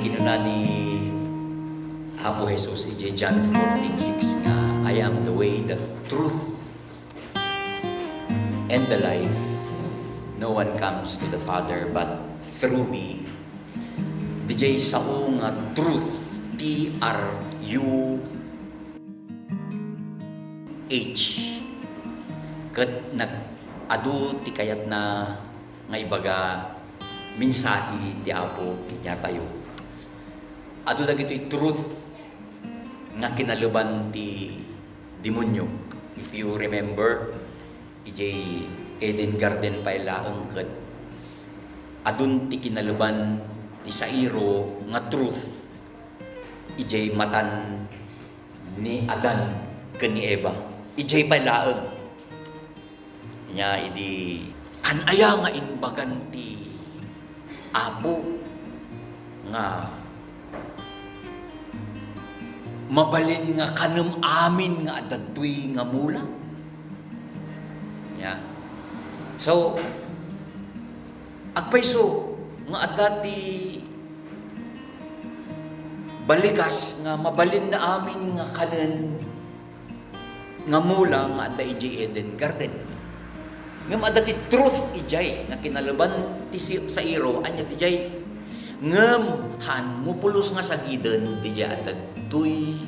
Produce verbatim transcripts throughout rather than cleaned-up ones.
Kinuna ni Apo Jesus idiay John fourteen six nga, "I am the way, the truth, and the life. No one comes to the Father but through me." Didiay sao nga truth, T R U H. Ket nag-, adu ti kayatna nga ibaga mensahe ti Apo kaniatayo. Adu dagitoy truth nga kinaleban ti demonio. If you remember, idiay Eden Garden pay laeng ket adun ti kinaleban ti sairo nga truth idiay matan ni Adan ken ni Eva. Idiay pay laeng. Nia idi, an-aya nga imbagan ti Apo nga mabalin nga kanem amin nga adda ditoy nga mula? Nia. So, agpayso nga adda ti balikas nga mabalin nga amin nga kanen nga mula nga adda idiay Eden Garden. Ngem adda ti truth idiay nga kinaleban ti si-, sairo, ania ti idiay? Ngem haanmo pulos nga sagiden ti idiay adda ditoy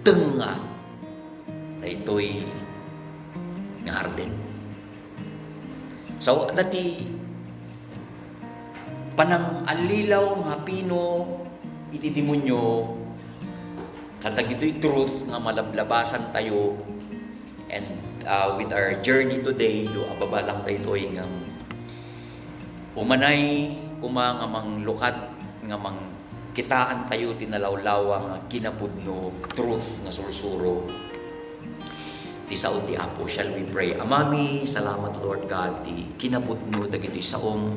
tengnga daytoy nga hardin. So, adda ti panangallilaw nga pino iti demonio, kadagitoy truth nga malablabasan tayo. And, uh, with our journey today, do ababa lang daytoy nga umanay koma nga manglukat, nga mangkitaan tayo ti nalawlawa nga kinapudno, truth nga sursuro ti sao ti Apo. Shall we pray? Amami, salamat, Lord God, ti kinapudno dagiti saom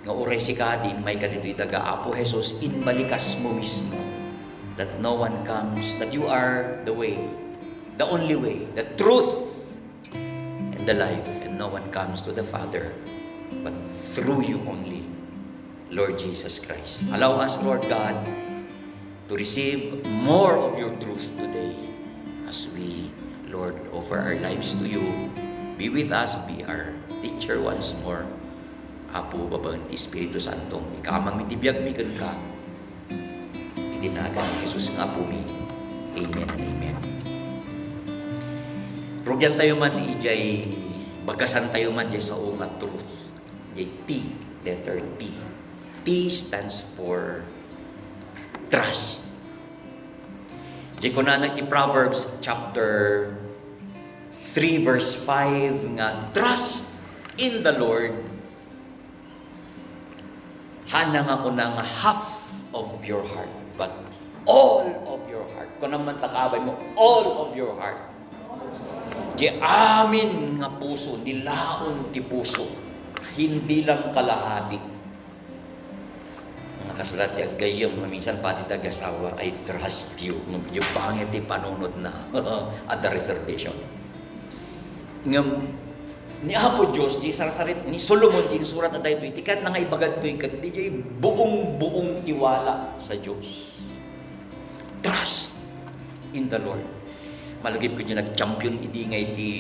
nga uray sika, di immayka ditoy daga, Apo Jesus, imbalikasmo mismo that no one comes, that you are the way, the only way, the truth, and the life, and no one comes to the Father but through you only, Lord Jesus Christ. Allow us, Lord God, to receive more of your truth today as we, Lord, offer our lives to you. Be with us, be our teacher once more. Apo, babaen ti Espiritu Santo, ikamangmi ti biagmi kenka. Iti nagan ni Jesus nga Apomi. Amen and amen. Rugian tayo man idiay, bagasan tayo man diay sao nga truth. Diay T, letter T. T stands for trust. Diay kunana iti Proverbs chapter three verse five nga, "Trust in the Lord." Haanna nga kuna nga half of your heart, but all of your heart. Kuna man ta kaabay mo, all of your heart. Di amin nga puso, nilaon ti puso. Hindi lang kalahati. Nakasulat ti aggayem nga minsan pati ti agasawa, "I trust you." Ngem idiay bangir ti panunotna, adda reservation. Ngem ni Apo Dios, di sarsarit ni Solomon, di insurat na daytoy, ti kayatna nga ibagad toy ket diay buong-buong tiwala sa Dios. Trust in the Lord. Malagip ket diay nag-champion idi nga iti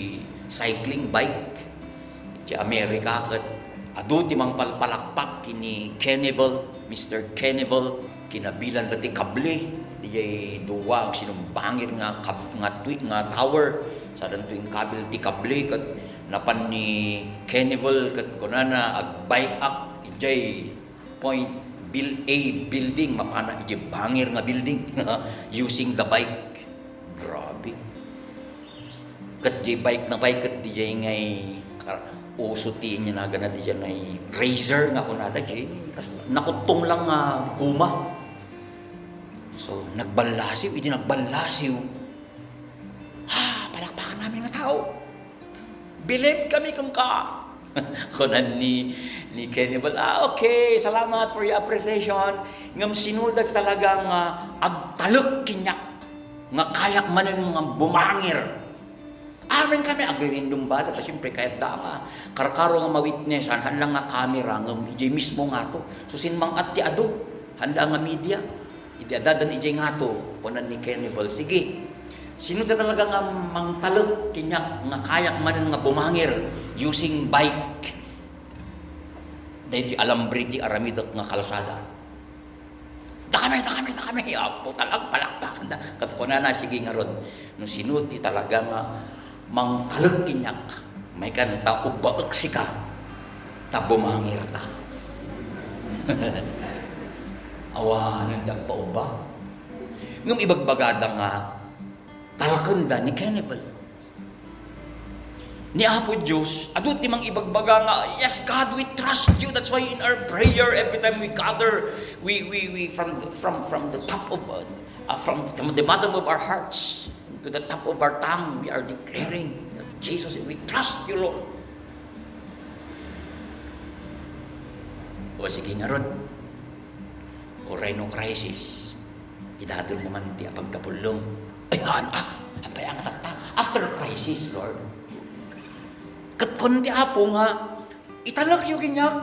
cycling bike. Iti Amerika ket adu ti mangpalpalakpak ken ni Kenivel, Mister Kenivel, kinabilanda ti kable, diay dua agsinumbangir nga kab-, nga twi-, nga tower, sadanto inkabil ti kable, ket napan ni Kenivel, ket kunana, "Agbike ak idiay point bil-, A building, mapanak idiay bangir nga building, using the bike." Grabe. Ket diay bike na pay ket diay ngay kar-, uso ti inyanagana diay ngay razor nga kunada, diay kas-, nakuttong lang nga goma. So, nagballasiw, idi nagballasiw, "Ha, palakpakan namin nga tao. Bilib kami kenka." Kunan ni, ni Kenivel, "Ah, okay, salamat for your appreciation. Ngem sino da talaga nga agtalek kaniak nga kayak manen nga bumangir?" Amin kami, agririndum bala, ta siyempre, kayatda nga karkaro nga ma-witnessan, haan lang nga kamera, ngem idiay mismo ngato. So, simmang-at ti adu. Haan la nga media, idi addan idiay ngato, kuna ni Kennebel, "Sige, sino ti talaga nga mangtalek kaniak nga kayak manen nga bumangir using bike daytoy alambre ti aramidek nga kalsada?" "Dakami, dakami, dakami!" Apo, talaga, palakpakan da. Ket kunana, "Sige ngarud, no sino ti talaga nga mangtalek kaniak, maikkan ta ubbaek sika, ta bumangir ta." Awanen ti agpaubba. Ngem ibagbagada nga talkenda ni Kennebel. Ni Apo Dios, adu ti mangibagbaga nga, "Yes, God, we trust you." That's why in our prayer, every time we gather, we, we, we from, from, from the top of, uh, uh, from, from the bottom of our hearts to the top of our tongue, we are declaring that, "Jesus, we trust you, Lord." O sige ngarud, uray no crisis, idatod mo man ti apagkapullong. Ay, haan, ah, apay ang tatta? After crisis, Lord. Ket kun ti Apo nga, "Italekyo kaniak."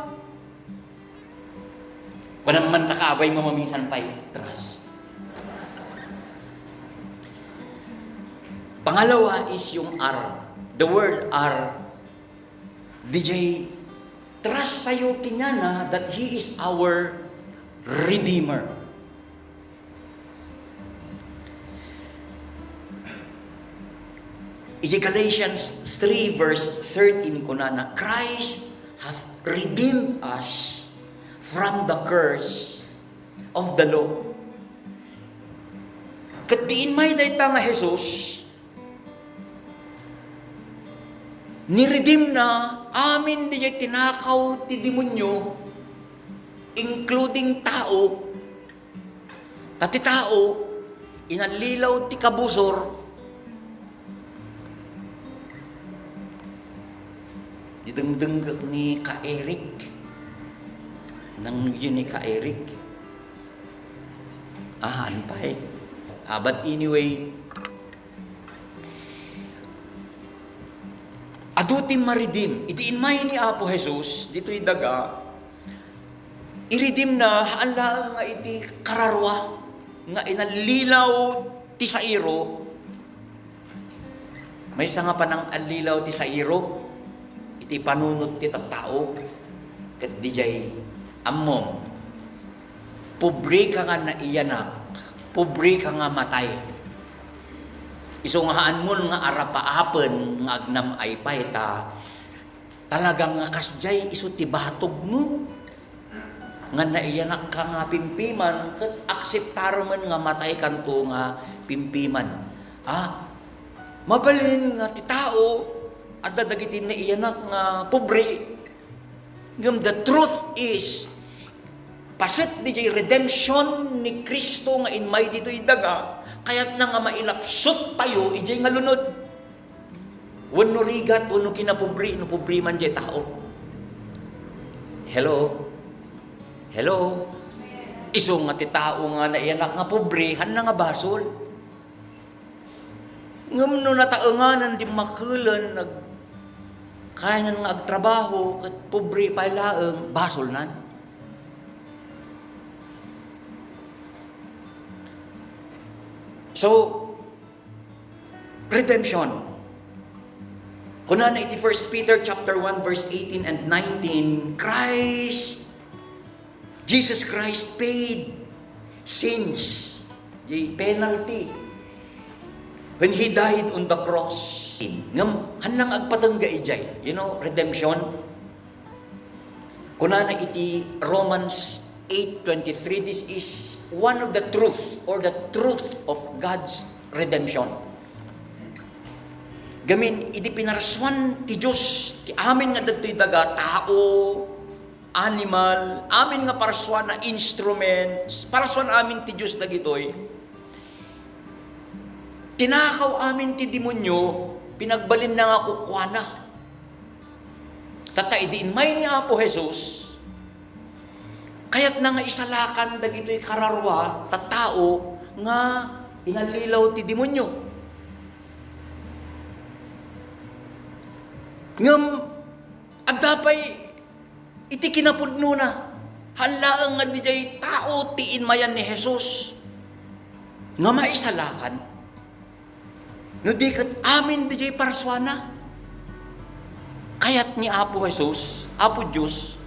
Kunam man ta ka, abay, mamaminsan pay, trust. Pangalawa is yung R. The word R, D J, trust tayo kaniana that He is our Redeemer. Iti Galatians three verse thirteen kunana, "Christ hath redeemed us from the curse of the law." Ket diin may dayta nga Jesus, ni-redeem na amin diay tinakaw ti demonyo, including tao. Ta ti tao, inallilaw ti kabusor. Didengdenggek ni Ka Eric. Nang yun ni Ka Eric. Ah, haan pay. Ah, but anyway, adu ti ma-redeem. Idi inmay ni Apo Jesus, ditoy daga, i-redeem na, haan laeng nga iti kararua nga inallilaw ti sairo. Maysa nga panang-allilaw ti sairo iti panunot ti tattao, ket didiay ammom, pobre ka nga naiyanak, pobre ka nga matay. Isu nga haanmon nga arapaapen nga agnam-ay pay ta talaga nga kasdiay isu ti batogmo. Nga naiyanak ka nga pimpiman, ket akseptarem nga matay kanto nga pimpiman. Ah, mabalin nga ti tao, adda dagiti naiyanak nga pobre. Ngem the truth is, paset diay redemption ni Cristo nga inmay ditoy daga, kayatna nga mailapsut tayo idiay nga lunod. Wenno rigat, wenno kinapobre, no pobre man diay tao. Hello? Hello? Isu nga ti tao nga naiyanak nga pobre, haanna nga basol. Ngem no nataenganan, dimmakelen, nag-, kayanan nga agtrabaho, ket pobre pay laeng, basolnan. So, redemption. Kunana iti First Peter chapter one, verse eighteen and nineteen, Christ, Jesus Christ paid sins, the penalty, when He died on the cross. Ngem, haanna nga agpatengga idiay, you know, redemption. Kunana iti Romans eight twenty-three, this is one of the truth or the truth of God's redemption. Gamin idi pinarsuan ti Dios ti amin nga dagitoy daga, tao, animal, amin nga parsuana, instruments, parsuan amin ti Dios dagitoy. Tinakaw amin ti demonio, pinagbalinna nga kukuana. Tatta idi inmay ni Apo Jesus, kayatna nga isalakan dagitoy kararua, tattao nga inallilaw ti demonio. Ngem adda pay iti kinapudnona. Haan laeng nga didiay tao ti inmayan ni Jesus nga maisalakan. No di ket amin didiay parsuana. Kayat ni Apo Jesus, Apo Dios,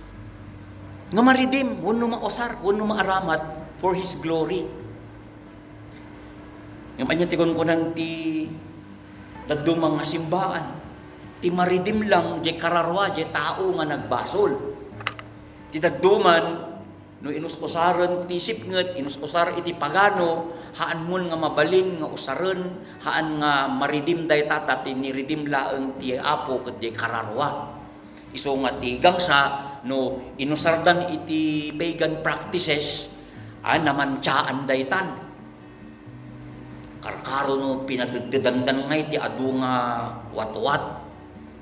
nga ma-redeem wenno mausar wenno maaramat for His glory. Ngem ania ti kunkunan ti dadduma nga simbaan? Ti ma-redeem lang diay kararua diay tao nga nagbasol. Ti dadduma, no inus-usaren ti sipnget, inus-usar iti pagano, haan mon nga mabalin nga usaren, haan nga ma-redeem dayta, ta ti ni-redeem laeng ti Apo ket diay kararua. Isu nga ti gangsa, no inusardan iti pagan practices, a, namantiaan daytan. Karkaro no pinadeddedandan ngay ti adu nga watwat.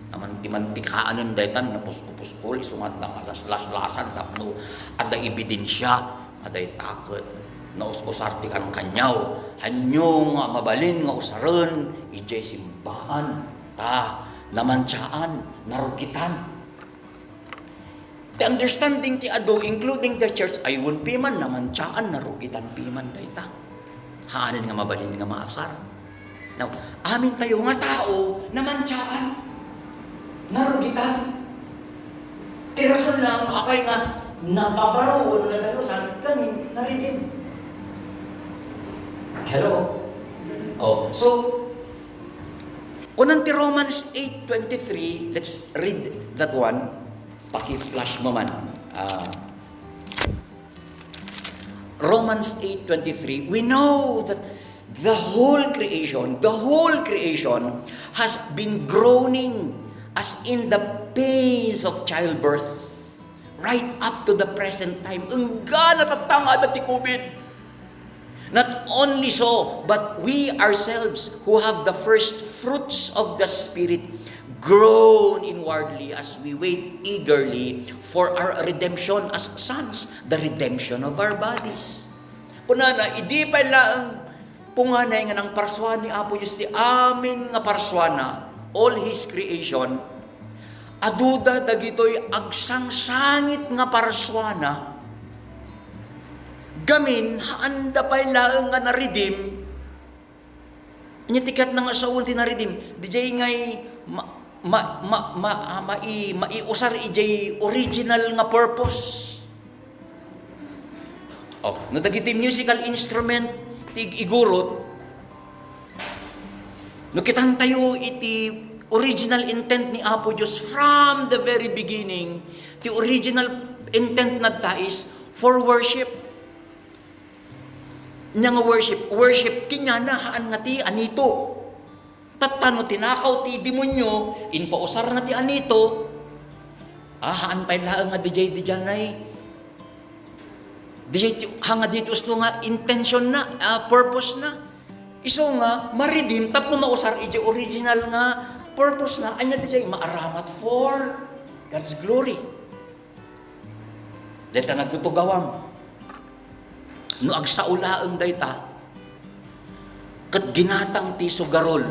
Naman ti mantikanen daytan, napusko-puskol, isu nga adda nga laslaslasan tapno adda ebidensia nga dayta ket naus-usar ti kankaniaw. Haan nga mabalin nga usaren idiay simbaan ta namantiaan, narugitan. Ti understanding ti adu, including the church, ay wen piman, namantiaan, narugitan piman dayta. Haanen nga mabalin nga mausar. Now, amintayo nga tao, namantiaan, narugitan. Ti rason lang, apay nga napabaro wenno nadalusan, gamin, na-redeem. Hello? Oh, so, kunan ti Romans eight twenty-three, let's read that one. Paki-flash mo man. Ah, Romans eight twenty-three, we know that the whole creation, the whole creation has been groaning as in the pains of childbirth, right up to the present time. Enggana tatta nga adda ti COVID. Not only so, but we ourselves who have the first fruits of the Spirit groan inwardly as we wait eagerly for our redemption as sons, the redemption of our bodies. Kunana, idi pay laeng punganay nga nangparsua ni Apo Dios ti amin nga parsuana, all His creation, aduda dagitoy agsangsangit nga parsuana. Gamin, haanda pay laeng nga na-redeem. Ania ti kayatna nga sawen ti na-redeem? Didiay ngay ma-, ma-, ma-, ma-, ah, mai-, maiusar idiay original nga purpose. Oh, no dagiti musical instrument ti ig-igurot, no kitantayo iti original intent ni Apo Dios from the very beginning, ti original intent na dayta is for worship. Ania nga worship? Worship kenkuana, haan nga ti anito. Tatta no tinakaw ti demonio, impausarna ti anito, ah, haan pay laeng nga didiay, didiay, didiay ti, haan nga didiay ti usto nga intention na, ah, purpose na. Isu nga, ma-redeem tapno mausar idiay original nga purpose na. Ania didiay? Maaramat for God's glory. Dayta nagtutugawam. No agsao laeng dayta, ket ginatang ti sugarol,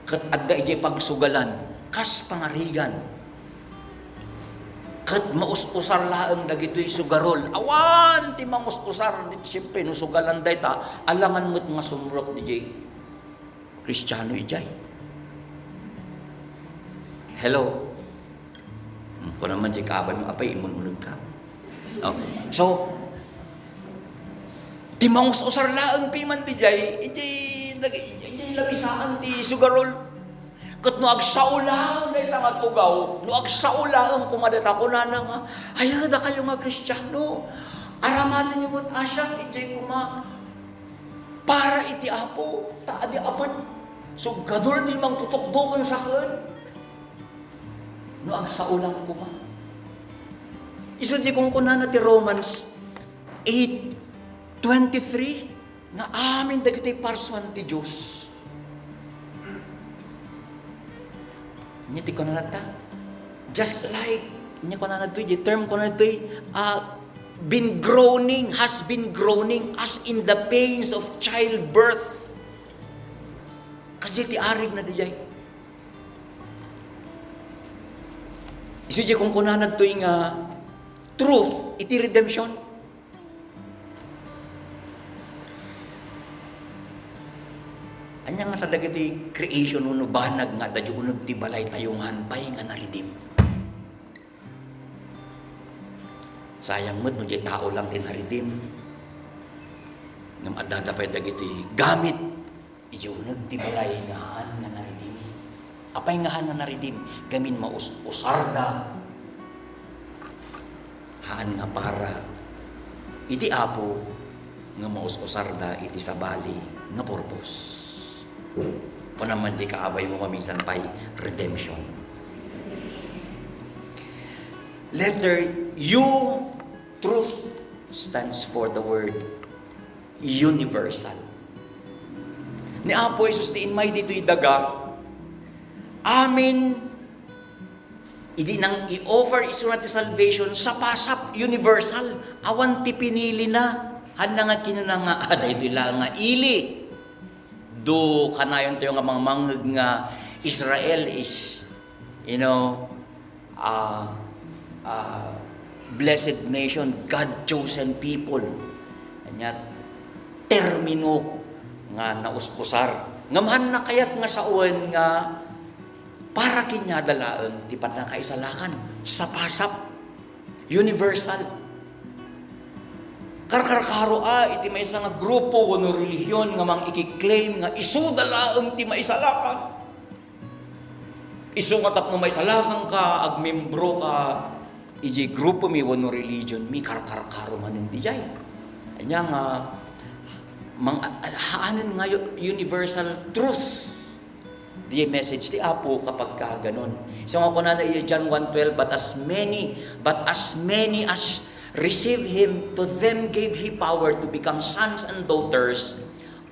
ket adda idiay pagsugalan, kas pangarigan, ket maus-usar laeng dagitoy sugarol. Awan ti mangus-usar, di, siyempre, no sugalan dayta, alangan met nga sumrek didiay Kristiano idiay. Hello? Hmm, kuna man diay kaabanyo, apay, imun-uneg ka. Oh. So, ti mangus-usar laeng piman didiay, idiay, idiay lamisaan ti sugarol. Ket no agsao laeng dayta nga agtugaw, no agsao laeng koma dayta, kunana nga, "Ay, dakayo nga Kristiano, aramatenyo met a siak idiay koma para iti Apo, ta adi apan sugadol ti mangtutukdo ken saken." No agsao lang koma. Isu ti kunkunana ti Romans eight twenty-three, nga amin dagitoy parsuan ti Dios. Ania ti kunana ta? Just like, ania kunana toy, di term kunana toy, ah, been groaning, has been groaning as in the pains of childbirth. Kasdi ti arig na diay. Isu diay kunkunana toy nga, truth iti redemption. Ania ngata dagiti creation wenno banag nga adda idiay uneg ti balaytayo nga haan pay nga na-redeem? Sayang met no diay tao lang ti na-redeem. Ngem addada pay dagiti gamit idiay uneg ti balay nga haan nga na-redeem. Apay nga haan nga na-redeem? Gamin maus-usarda. Haan nga para iti Apo nga maus-usarda iti sabali nga purpose. Kunam man diay kaabaymo maminsan pay, redemption. Letter U, truth stands for the word universal. Ni Apo Jesus ti immay ditoy daga, amin idi nang i-offer isuna ti salvation, sapasap, universal, awan ti pinilina. Haan nga kinuna nga, "Ah, daytoy laeng nga ili." Do kanayontayo nga mangmangngeg nga Israel is, you know, ah, ah, blessed nation, God chosen people. Ania, termino nga naus-usar. Ngem haan nga kayat nga sawen nga para kaniada laeng ti pannakaisalakan, sapasap, universal. Karkarkaro a iti maysa nga grupo wenno relihiyon nga mangikiklaim nga isuda laeng ti maisalakan. Isu nga tapno maisalakanka, agmembroka idiay grupomi wenno religionmi, karkarkaro manen diay. Ania nga, mang-, haanen nga u-, universal truth diay message ti Apo kapag kaganon. Isu nga kunana idiay John one twelve, "But as many, but as many as receive him, to them gave he power to become sons and daughters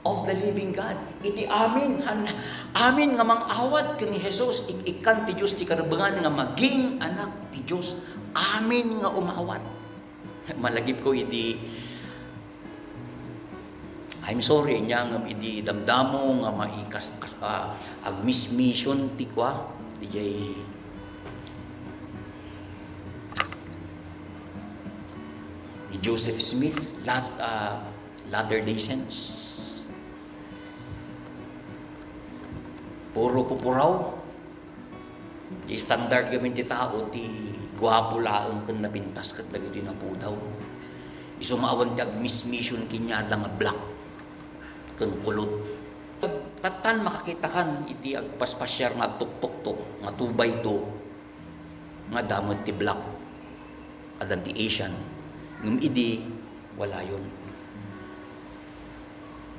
of the living God." Iti amin, han-, amin nga mang-awat ken ni Jesus, ik-ikkan ti Dios ti karebengan nga maging anak ti Dios. Amin nga umawat. Malagipko idi, I'm sorry, ania ngem idi damdamo nga maikas-, kas-, ah, agmismission ti kua, diay ni Joseph Smith, Lat-, ah, Latter-day Saints. Puro pupuraw. Ti standard gamin ti tao, ti guapo laeng ken napintas ket dagiti napudaw. Isu nga awan ti agmismission kaniada nga black ken kulot. Tattan makakitakan iti agpaspasiar nga agtuktuktok nga two by two nga adda met ti black. Addan ti Asian. Ngem idi, walayon.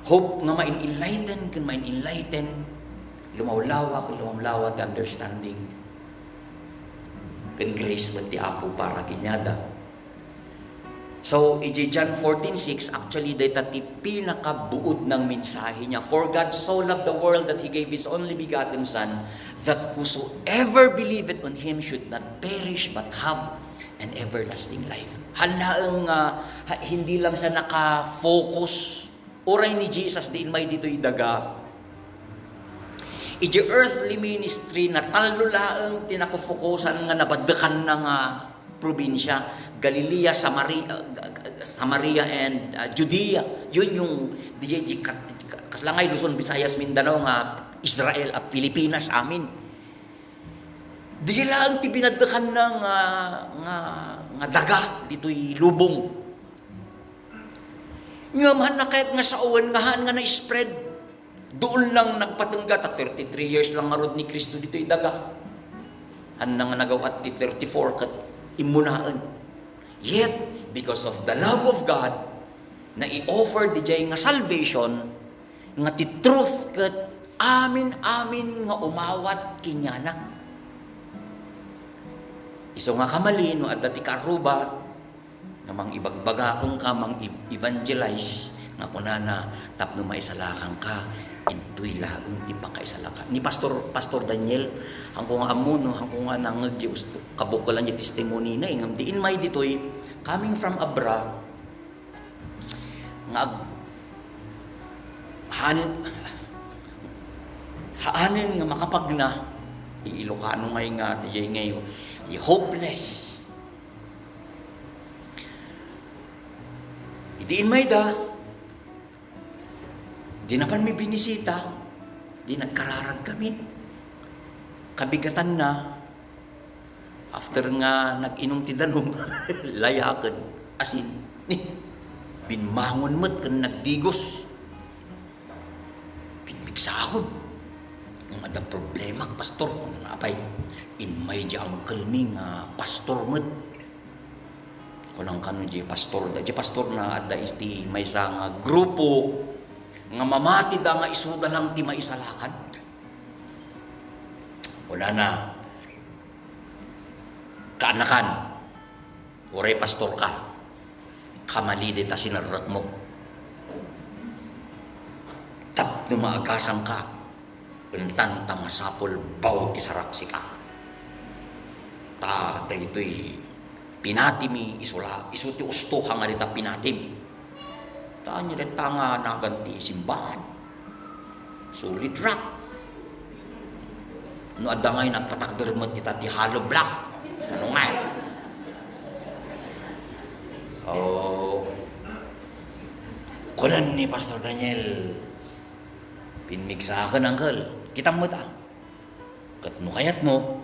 Hope nga main-enlighten ken main-enlighten, lumawlawa ken lumawlawa ti understanding ken grace met ti Apo para kaniada. So, idiay John fourteen six, actually, dayta ti pinakabuod nga mensahe niya. "For God so loved the world that He gave His only begotten Son, that whosoever believeth on Him should not perish but have an everlasting life." Haan laeng nga, ha-, hindi lang siya naka-focus. Uray ni Jesus, di immay ditoy daga. Idiay earthly ministry, natallo laeng ti nakufokusan nga nabaddekanna nga probinsia, Galilea, Samari-, ah, Samaria, and, ah, Judea. Yun yung, di, di, ka-, ka-, kasla nga Luzon, Visayas, Mindanao nga Israel, ah, Pilipinas, amin. Di laeng ti binaddekanna nga, nga, nga daga ditoy lubong. Ngem haan na kayat nga sawen nga haan nga na-spread. Doon lang nagpatengga, ta thirty-three years lang ngarud ni Cristo ditoy daga. Haan na nga nagaw-at ti thirty-four ket immunaen. Yet, because of the love of God, na i-offer didiay nga salvation, nga ti truth ket amin-amin nga umawat kaniana. Isu nga kamali no adda ti kaarruba nga mangibagbaga kenka, mang-evangelize, nga kunana, "Tapno maisalakanka, intoy laeng ti pakaisalaka." Ni Pastor, Pastor Daniel, hanko nga ammo, no, hanko nga nangngeg ti usto-, kabukelan ti testimony na, eh, ngem di immay ditoy, coming from Abra, nga ag-, haanen, haanen nga makapagna, i-, Ilocano ngay nga, ti jay ngay, i-, hopeless. Idi inmayda, di napanmi binisita, di nagkararag kami. Kabigatanna, after nga nag-inum ti danum, layaken, asin, ni, binmangon met ken nagdigos. Pinmiksakon. Ngem adda problemak, Pastor. Kunana, apay, inmay di uncle mi nga pastor met. Kunana kano di pastor, da, di pastor na adda iti maysa nga grupo nga mamatida nga isuda lang ti maisalakan. Kunana, kaanakan, uray pastor ka, kamali dita sinerrekmo. Tapno maagasanka, intan ta masapul baw ti saraksika. Ta daytoy pinatimi, isu la, isu ti usto nga dita pinatim. Ta ania detta nga nagan ti simbahan? Solid rock. No adda ngay nagpatakder met dita ti hollow block. Ano ngay? So, kunan ni Pastor Daniel, pinmiksaken, uncle. Kitam met, ah. Ket no kayatmo,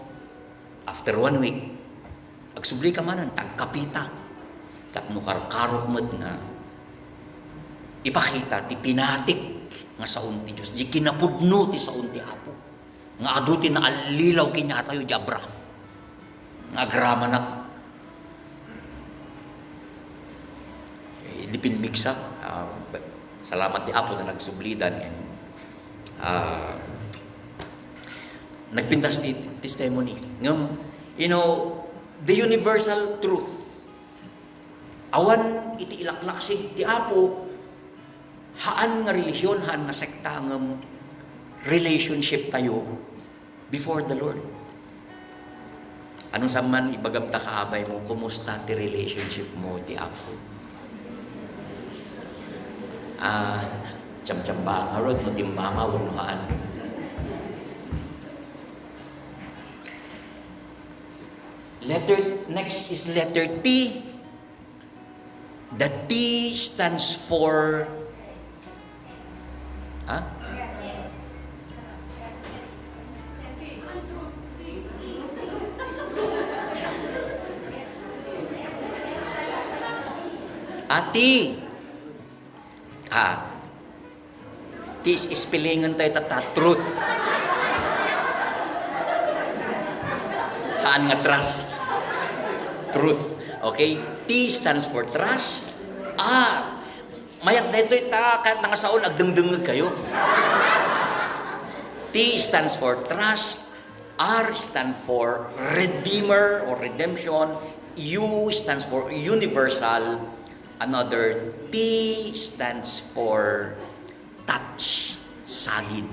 after one week, agsublika manen, ta agkapita. Tapno karkarok met nga ipakita ti pinatik nga saon ti Dios, di kinapudno ti saon ti Apo, nga adu ti naallilaw kaniatayo di Abraham nga agramanak. Eh, di pinmiksa. Ah, salamat ti Apo ta nagsublidan, and, ah, nagpintas ti testimony. Ngem, you know, the universal truth, awan iti ilaklaksik ti Apo, haan nga relihion, haan nga sekta, ngem relationship tayo before the Lord. Ano sa man ibagam ta, kaabay mo, kumusta ti relationship mo ti Apo? Ah, tiyamtiyamba ngarud mo timmanga wenno haan. Letter, next is letter T. The T stands for, ha? Ah, T. Ah, Ti is-, spellingan tayo tatta, truth. Haan nga trust. Truth. Okay? T stands for trust. R. Mayat daytoy ta, kahit nangasaon, agdengdengngeg kayo. T stands for trust. R stand for Redeemer or Redemption. U stands for Universal. Another, T stands for touch, sagid.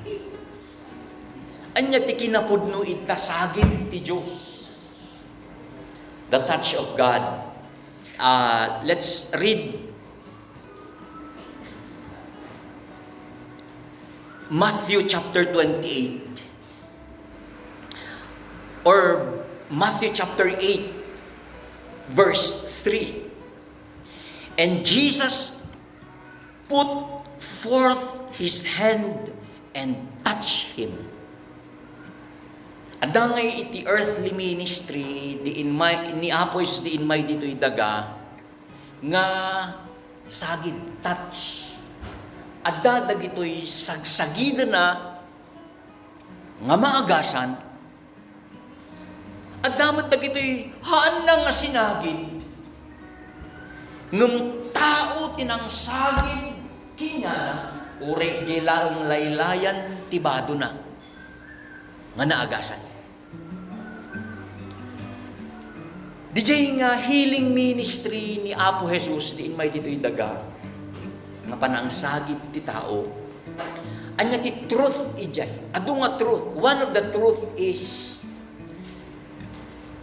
Ania ti kinapudno ita? Sagid ti Dios. The touch of God. Uh, let's read Matthew chapter twenty-eight, or Matthew chapter eight, verse three. And Jesus put forth his hand and touched him. Adda ngay iti earthly ministry diin may, ni Apo Jesus diin may ditoy daga nga sagid, touch. Adda dagitoy sagsagidena nga maagasan. Adda met dagitoy haanna nga sinagid, ngem tao ti nangsagid kenkuana, uray idiay laeng laylayan ti badona nga naagasan. Didiay nga healing ministry ni Apo Jesus diin may ditoy daga nga panangsagid ti tao. Ania ti truth idiay? Adu nga truth. One of the truth is,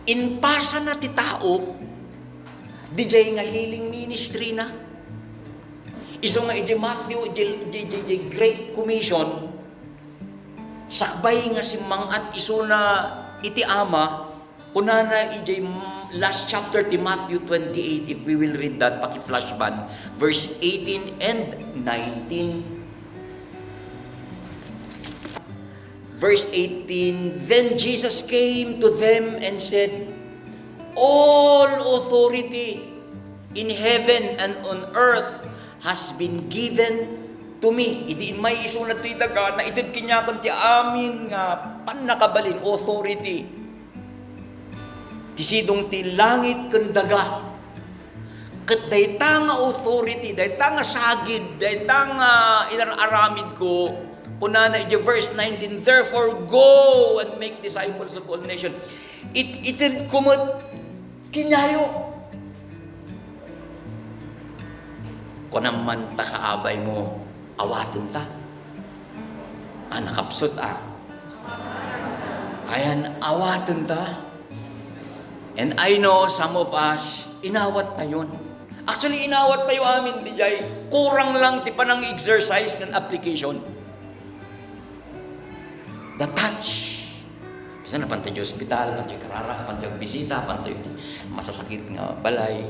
impasana ti tao didiay nga healing ministry na. Isu nga idiay Matthew, idiay, idiay, idiay Great Commission, sakbay nga simmang-at isuna iti Ama, Kunana idiay last chapter ti Matthew twenty-eight, if we will read that, paki-flashban, verse eighteen and nineteen. Verse eighteen, "Then Jesus came to them and said, 'All authority in heaven and on earth has been given to me.'" Idi immay isuna ditoy daga, naited kaniakan ti amin nga pannakabalin, authority. Ti sidong ti langit ken daga. Ket dayta nga authority, dayta nga sagid, dayta nga inar-aramidko, kunana iti verse nineteen, "Therefore, go and make disciples of all nations." It, itedko met kaniayo. Kunam man ta kaabaymo, "Awatenta." Ah, nakapsut, ah. Ayan, "Awatenta." And I know some of us, inawattayon. Actually, inawattayo amin diay. Kurang lang ti panang-exercise ngan application. The touch. Bisan napantayo iti ospital, pantayo karara, pantayo agbisita, pantayo iti masasakit nga balay.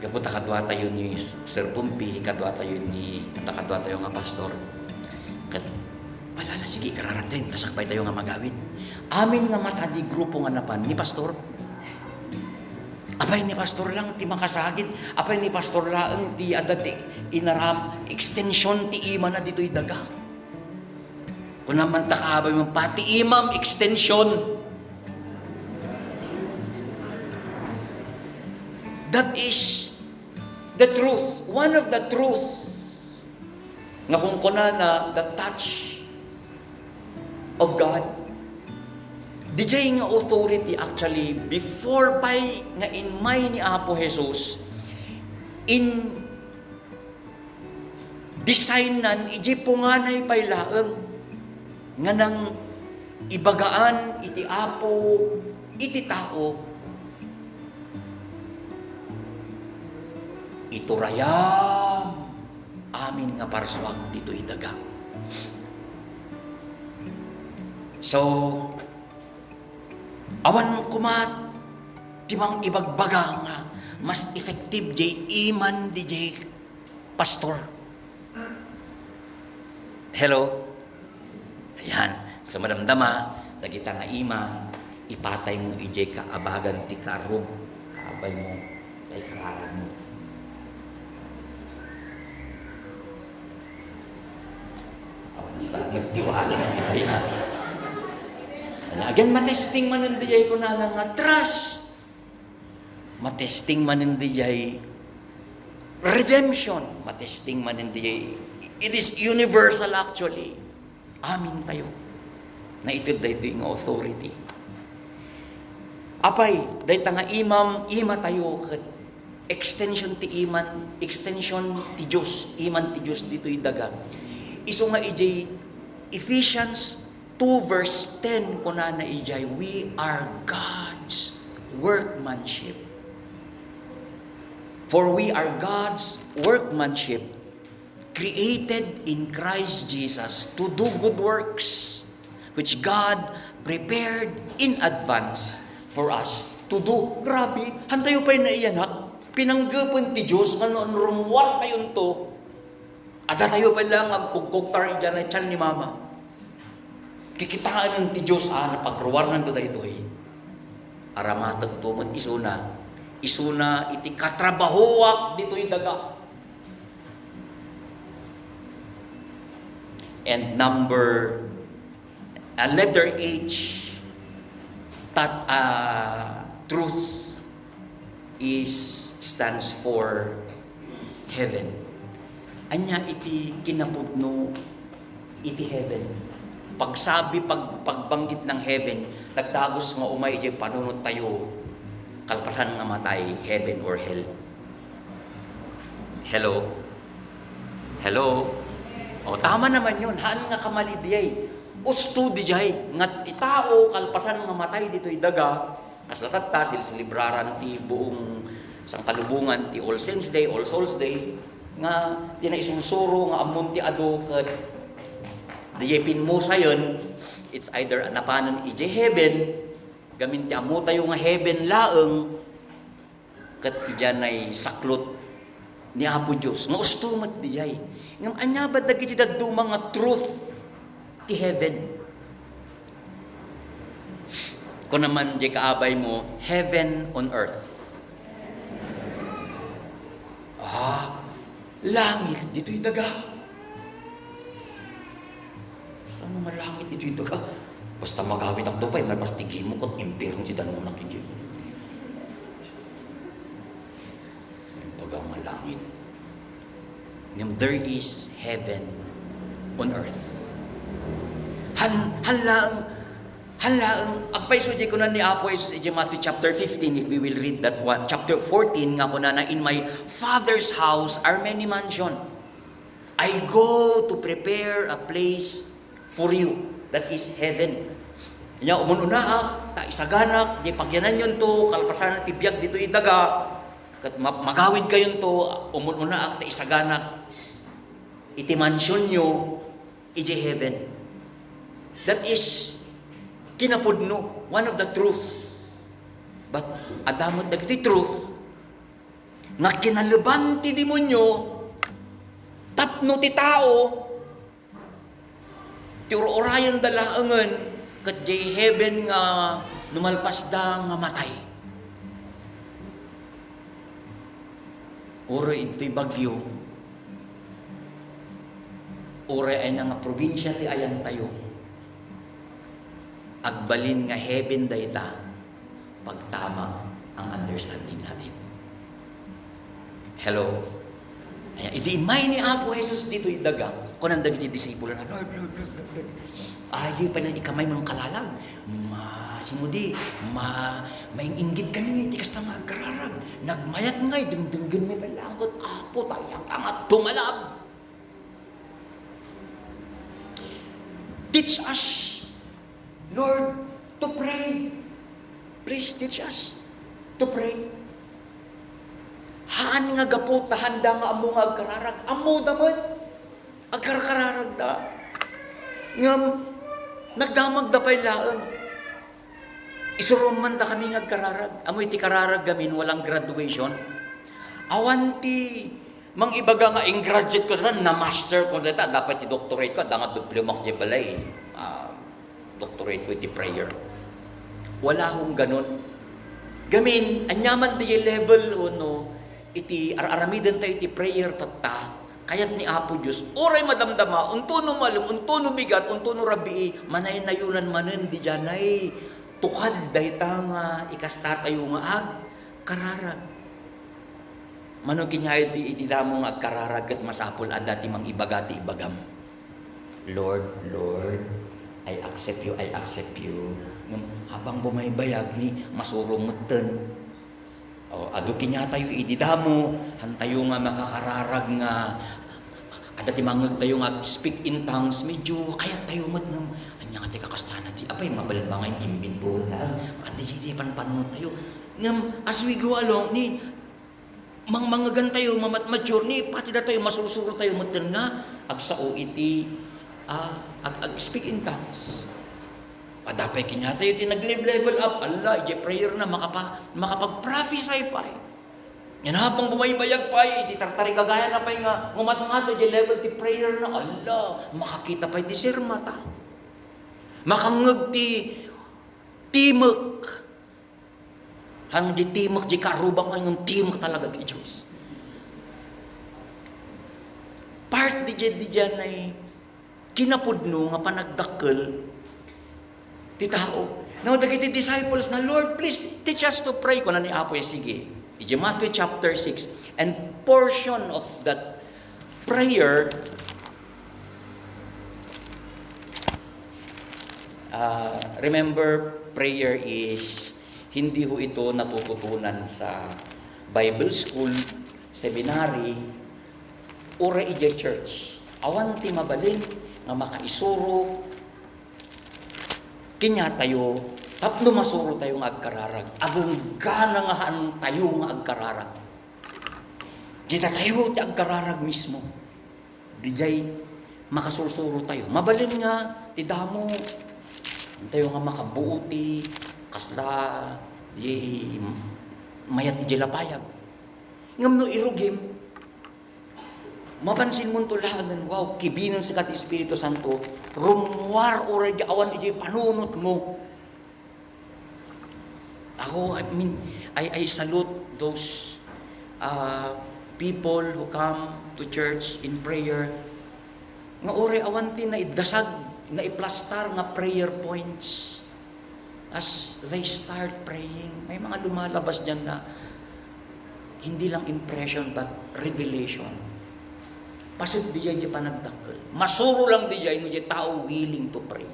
Gapu ta kaduatayo ni Sir Pumpi, kaduatayo ni, ta kaduatayo nga pastor. Ket, "Ala, ala, sige, ikararagtayo, ta sakbaytayo nga magawid." Amin nga mata di grupo nga napan ni pastor. Apay ni pastor lang ti makasagid, apay ni pastor laeng ti adda ti inaram, extension ti imana ditoy daga. Kunam man ta kaabaymo, pati imam extension. That is the truth. One of the truth nga kunkunana, the touch of God. Diay nga authority, actually, before pay nga immay ni Apo Jesus, in designan idiay punganay pay laeng nga nang ibagaan iti Apo iti tao, "Iturayam amin nga parsuak ditoy daga." So, awan koma ti mangibagbaga nga mas effective diay iman diay pastor. Hello? Ayan. So, madamdama, dagita nga ima, ipataymo idiay kaabagan ti karrub, kaabaymo, tay kararagmo. Awan sa nagtiwala ditoy na. Ania, again, matesting manen diay kunana nga trust. Matesting manen diay redemption. Matesting manen diay. It is universal, actually. Amintayo. Naited daytoy nga authority. Apay, dayta nga imam, imatayo ket extension ti iman, extension ti Dios, iman ti Dios ditoy daga. Isu nga idiay Ephesians two verse ten, kunana idiay, "We are God's workmanship." "For we are God's workmanship, created in Christ Jesus to do good works, which God prepared in advance for us to do." Grabe, hantayo pay naiyanak, pinanggepen ti Dios nga no rummuartayonto, adda tayo pay lang agkugkugtar idiay tiyan ni mama. Kikitaen ti Dios a napagruarnanto daytoy. Aramatekto met isuna, isuna iti katrabahoak ditoy daga. And number, uh, letter H, tat-, uh, truth is, stands for heaven. Ania iti kinapudno iti heaven? Pagsabi, pag-, pagbanggit ng heaven, dagdagus nga umay idiay panunot tayo, kalpasan nga matay, heaven or hell. Hello? Hello? O, tama naman yun. Haan nga kamali diay. Usto diay nga ti tao, kalpasan nga matay ditoy daga, kasla tatta, silsilibraran ti buong sangkalubungan ti All Saints Day, All Souls Day, nga ti naisursuro nga ammon ti adu ket diay pinmusayen, it's either napanen idiay heaven Gamin ti ammotayo nga heaven laeng, ket idiay saklot ni Apo Dios, nga usto met diay. Ngem ania ba dagiti dadduma nga truth ti heaven? Kuna man diay kaabaymo, "Heaven on earth." Ah, langit ditoy daga. Saan nga langit ditoy daga? Basta magawitakto pay, malpas ti gimok ket impierno ti danumon iti gimok. Baga nga langit. Ngem there is heaven on earth. Han, han laeng, han laeng, agpayso diay kuna ni Apo Jesus iti Matthew chapter fifteen, if we will read that one, chapter fourteen, nga kunana, "In my Father's house are many mansion. I go to prepare a place for you." That is heaven. Nya, umun-unaak, ta isaganak, diay pagyananyonto, kalpasan ti biag ditoy daga, ket ma-, magawidkayonto, umun-unaak, ta isaganak iti mansionyo, idiay heaven. That is kinapudno, one of the truth. But adda met dagiti truth nga kinaleban ti demonio tapno ti tao ti ur-urayenda laengen ket diay heaven nga no malpasda nga matay. Uray ditoy Baguio, uray ay na nga probinsia ti ayantayo, agbalin nga heaven dayta, pagtama ang understanding natin. Hello? Ayan, idi immay ni Apo Jesus ditoy daga, kunan dagiti disipulona, "Lord, Lord, Lord, Lord, Lord." Ayo pay na ikamay mangkaralag. Ma-, simudi, ma-, maing-inggit kami iti kasta nga agkararag. Nagmayat ngay, dengdenggenmi pay laeng ket Apo, ta ayanka nga tumalab. Teach us, Lord, to pray. Please teach us to pray. Haan nga gapu ta haanda nga ammo nga agkararag. Ammoda met. Agkarkararagda. Ngem, nagdamagda pay laeng. Isurom man dakami nga agkararag. Ammo iti kararag gamin, walang graduation. Awan ti mangibaga nga in-graduate ko dayta, na-master ko dayta, dapat ti doctorate ko, adda nga diploma ko diay balay. Ah, doctorate ko iti prayer. Wala akong ganun. Gamin, aniaman diay level wenno iti ar-aramiden tayo iti prayer tatta, kayat ni Apo Dios, uray madamdama, unto no malem, unto no bigat, unto no rabii, manaynayonan manen didiay tukad dayta nga ikasta tayo nga agkararag. Mano kaniayo ti iti damo nga agkararag ket masapul adda ti mangibaga ti ibagam. "Lord, Lord, I accept you, I accept you." Ngem habang bumaybayag ni, masurom metten. O, adu kaniatayo idi damo, hantayo nga makakararag nga adda ti mangngegtayo nga speak in tongues, medyo kayattayo met ngem, ania nga ti kakastana ti, apay, mabalin ba nga imbintoren laeng? Adda iti panpanunot tayo. Ngem, as we go along, ni, mangmangegan tayo, mamat-, mature, ni pati datayo, masursuro tayo metten nga agsao iti, ah, ag-, ag-speak in tongues. Adda pay kaniatayo ti nag-level up. Ala, idiay prayer na, makapa-, makapag-prophesy pay. Yan, habang bumaybayag pay, iti tartarigagayana pay nga, ngumatngato idiay level ti prayer na. Ala, makakita pay ti sirmata. Makangngeg ti timek. Haan nga diay timek, diay karubak, ngem timek talaga ti Dios. Part didiay, didiay kinapudno nga panagdakkel ti tao. Now, dagiti disciples na, "Lord, please teach us to pray," kuna ni Apo, "Sige." Idiay Matthew chapter six, and portion of that prayer, ah, remember, prayer is hindi ho ito natututunan sa Bible school, seminary, uray idiay church. Awan ti mabalin nga makaisuro kaniatayo tapno masuro tayo nga agkararag. Agunggana nga haan tayo nga agkararag. Dita tayo ti agkararag mismo. Didiay makasursuro tayo. Mabalin nga ti damo, haan tayo nga makabuo ti Kasla di mayat iti lapayag. Ngem no irugim, mapansinmonto laengen, wow, kibinen sika ti Espiritu Santo, rummuar uray di awan iti panunotmo. Ako, I mean, I, I salute those, uh, people who come to church in prayer. Nga uray awan ti naidasag, naiplastar nga prayer points. As they start praying, may mga lumalabas diyan na hindi lang impression but revelation. Paset diay ti panagdakkel. Masuro lang diay no diay tao willing to pray.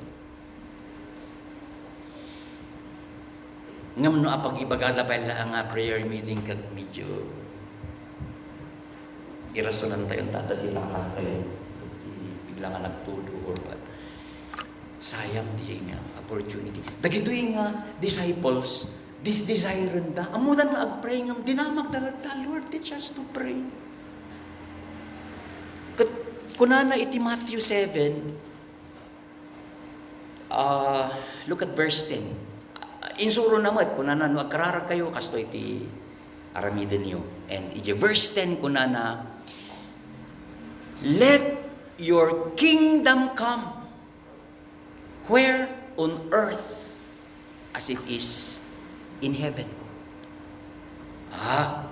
Ngem no apag-ibagada pay la nga prayer meeting ket medyo irasonan tayo, tata, ti lakad tayo, ti bigla nga nagtudo or what. Sayang diay nga opportunity. Dagitoy nga disciples, disdesiren da. Ammoda nga agpray ngem dinamagda latta, "Lord, teach us to pray." Ket kunana iti Matthew seven, ah, look at verse ten. Ah, insurona met, kunana, "No agkararagkayo, kastoy ti aramidenyo." And iti verse ten, kunana, "Let your kingdom come." Where on earth as it is in heaven. Ah.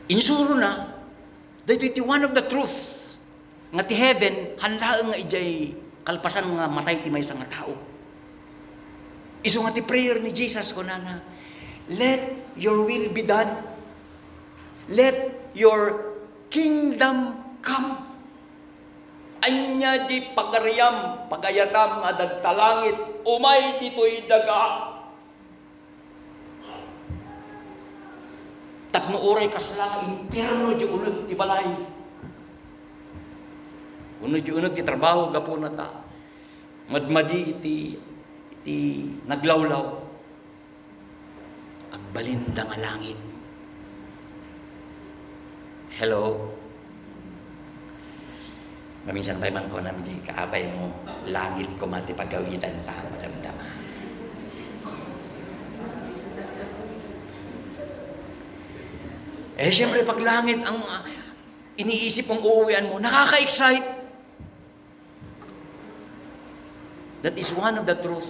Insurona, daytoy ti one of the truth nga ti heaven, han laeng nga idiay kalpasan nga matay ti maysa nga tao. Isu nga ti prayer ni Jesus, kunana, "Let your will be done. Let your kingdom come." Ania ti pagariam, pagayatam nga dagta langit, umay ditoy daga. Tapno uray kasla nga impierno ti uneg ti balay. Wenno ti uneg ti trabaho gapuna ta madmadi iti, iti naglawlaw. Agbalinda nga langit. Hello? Maminsan pay man kunam diay kaabay mo, langit koma ti pagawidan ta, madamdama. Eh, siyempre, pag langit ang, ah, iniisip mong uuwian mo, nakaka-excite. That is one of the truth.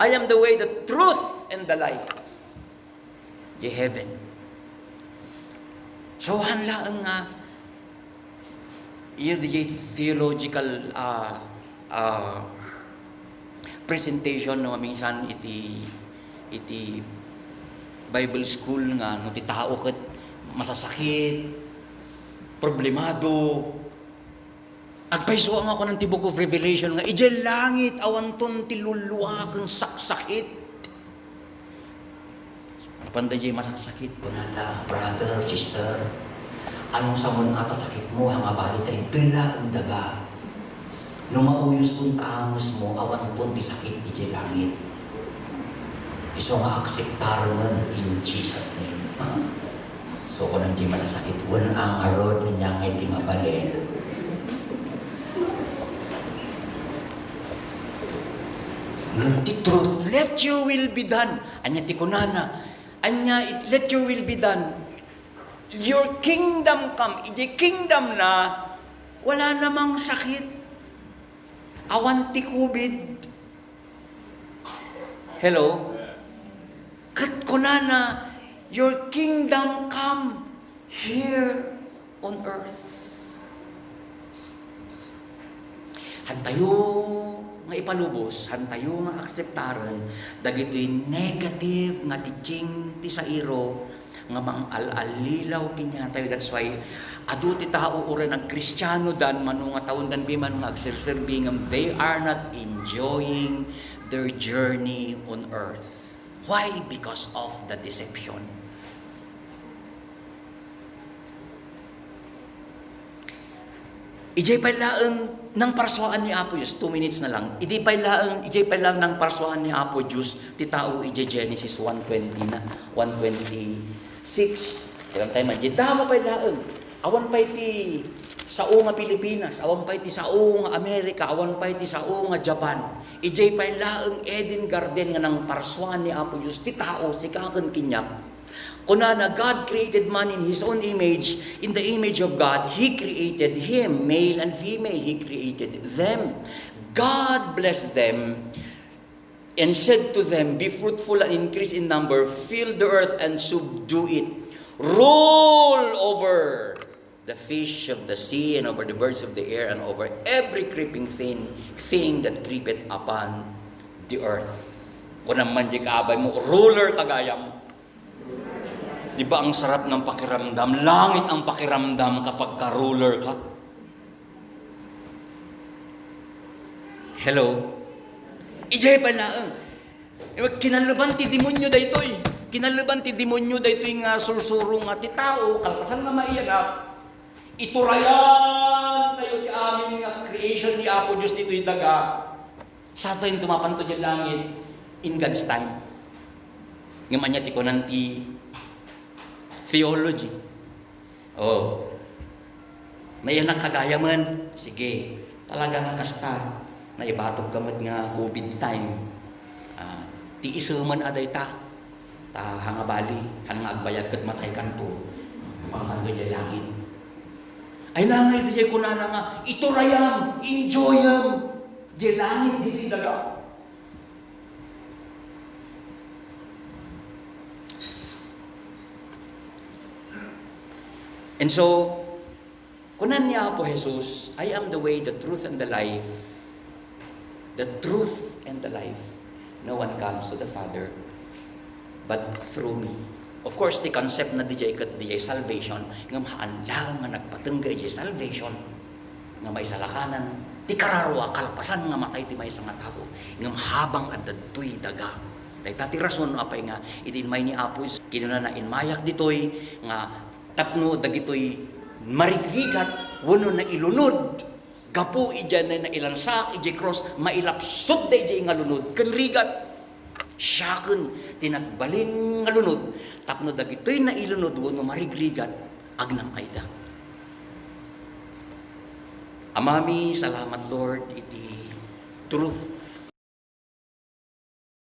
"I am the way, the truth, and the life." Di heaven. So, han laeng nga, iyo di theological, ah, ah, presentation, no, minsan iti, iti Bible school nga, no, ti tao ket masasakit, problemado, agpayso nga kunan ti Book of Revelation nga idiay langit awanton ti lulua ken saksakit. Napanda diay masaksakit, kunada, "Brother, sister, anong samun ata sakit mo, hangabali ta intoy laeng daga. No mauyos ton ta ames mo, awanton ti sakit idiay langit." Isu nga akseptarengen in Jesus' name. So, kunan ti masasakit, wen a ngarud, ania ngay ti mabalin? Ngem ti truth, "Let your will be done." Ania ti kunana? Ania it, "Let your will be done." Your kingdom come. Idiay kingdom na, wala namang sakit. Awan ti covid. Hello? Ket kunana, "Your kingdom come here on earth." Hantayo nga ipalubos, hantayo nga akseptaren dagitoy negative nga teaching ti sairo, nga mangal-allilaw kaniatayo. That's why adu ti tao uray nagkristianodan, mano nga tawendan piman nga agserserbi, ngem they are not enjoying their journey on earth. Why? Because of the deception. Idiay pay laeng nangparsuaan ni Apo Dios, two minutes na lang. Idiay pay laeng, idiay pay laeng nangparsuaan ni Apo Dios ti tao idiay Genesis one twenty na, one twenty-six. Ilan tayo man? Idiay damo pay laeng. Awan pay ti, Sao nga Pilipinas, awan pay ti sao nga Amerika, awan pay ti sao nga Japan. Idiay pay laeng Eden Garden nga nangparsuan ni Apo Dios ti tao, sika ken kaniak. Kunana, "God created man in his own image, in the image of God, he created him, male and female, he created them." God blessed them and said to them, "Be fruitful and increase in number, fill the earth and subdue it. Rule over the fish of the sea and over the birds of the air and over every creeping thing, thing that creepeth upon the earth." Kunam man di kaabay mo, "Ruler ka gayam." Di ba ang sarap ng pakiramdam? Langit ang pakiramdam kapag ka-ruler ka. Hello? Idiay pay laeng. Kinaleban ti demonyo daytoy. Kinaleban ti demonyo daytoy nga sursuro nga ti tao, kalpasan nga maiyanak, iturayan tayo ti amin nga creation ni Apo Dios ditoy daga. Satayo mapanto diay langit in God's time. Ngem ania ti kunan ti theology? Oh. Naiyanak ka gayam. Sige. Talaga nga kasta. Naibatok ka met nga covid time. Ah, ti isu man a dayta. Ta, ha nga bali, han nga agbayag ket matay kanto. Pangkanto diay langit. Ay, langit, diay kunana nga, "Iturayam, enjoyam." Diay langit, ditoy daga. And so, kunan ni Apo Jesus, "I am the way, the truth, and the life. The truth and the life. No one comes to the Father but through me." Of course, ti concept na diay ket diay salvation, ngem haan laeng nga nagpatengga idiay salvation nga maisalakanan ti kararua kalpasan nga matay ti maysa nga tao, ngem habang adda ditoy daga. Dayta ti rason no apay nga iti immay ni Apo Jesus, kinunana, "Immayak ditoy nga tapno dagitoy marigrigat wenno nailunod gapu idiay nailansak idiay krus, mailapsutda idiay nga lunod ken rigat. Siaken ti nagbalin nga lunod tapno dagitoy nailunod wenno marigrigat, agnam-ayda." Amami, salamat, Lord, iti truth